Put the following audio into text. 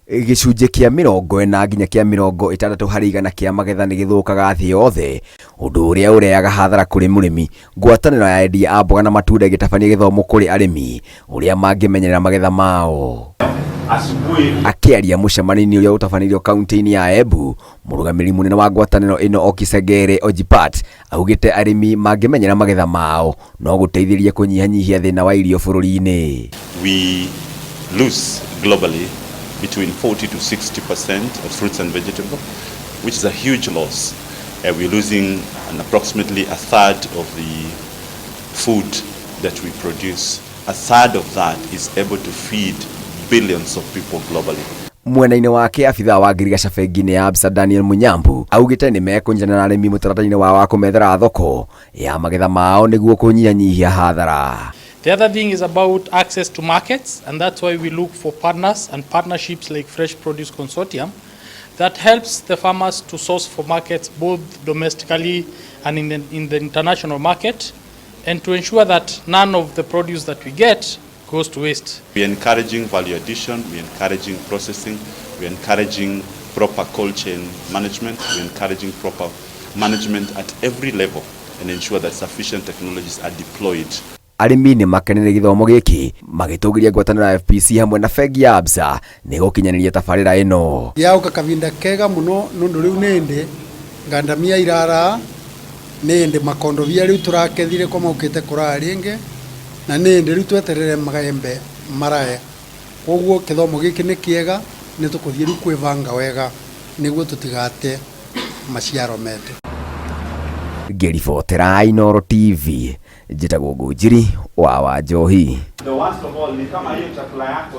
Gĩcunjĩ kĩa 40 nginya kĩa 60% kĩa magetha nĩ gĩthũkaga thĩ yothe, ũndũ ũrĩa ũrehaga hathara kũrĩ mũrĩmi. Ngwatanĩro ya endia a mboga na matunda ĩgĩtabania gĩthomo kũrĩ arĩmi ũrĩa mangĩmenyerera magetha mao. Akĩaria mũcemanio-inĩ ũrĩa ũtabanĩirio kaunti-inĩ ya Embu, mũrũgamĩrĩri mũnene wa ngwatanĩro ĩno Okisegere Ojipat augĩte arĩmi mangĩmenyerera magetha mao no gũteithĩrĩrie kũnyihanyihia thĩna wa irio bũrũri-inĩ. We lose globally between 40 to 60% of fruits and vegetables, which is a huge loss. We're losing an approximately a third of the food that we produce. A third of that is able to feed billions of people globally. Mwena-inĩ wake, abithaa wa ngirigaca bengi-inĩ ya Absa Daniel Munyambu augĩte nĩ mekũnyitanĩra na arĩmi mũtaratara-inĩ wao wa kũmethera thoko ya magetha mao nĩguo kũnyihanyihia hathara. The other thing is about access to markets, and that's why we look for partners and partnerships like Fresh Produce Consortium that helps the farmers to source for markets both domestically and in the international market, and to ensure that none of the produce that we get goes to waste. We're encouraging value addition, we're encouraging processing, we're encouraging proper cold chain management, we're encouraging proper management at every level and ensure that sufficient technologies are deployed. Arĩmi nĩ makenere gĩthomo gĩkĩ magĩtũgĩria ngwatanĩro ya FPC hamwe na bengi ya Absa nĩ gũkinyanĩria tabarĩra ĩno. Yauka kavinda kega muno nundu riu nindi ngandamia irara nindi makondovia riu turakethire kwa maukite kuraa ringi na nindi riu tweterere maembe marae. Koguo kithomo giki ni kiega, ni tukuthie riu kwibanga wega niguo tutigate maciaro metu. Ngĩribotera Inooro TV, njĩtagwo Ngũnjiri wa Wanjohi. The worst of all ni kama hiyo chakula yako.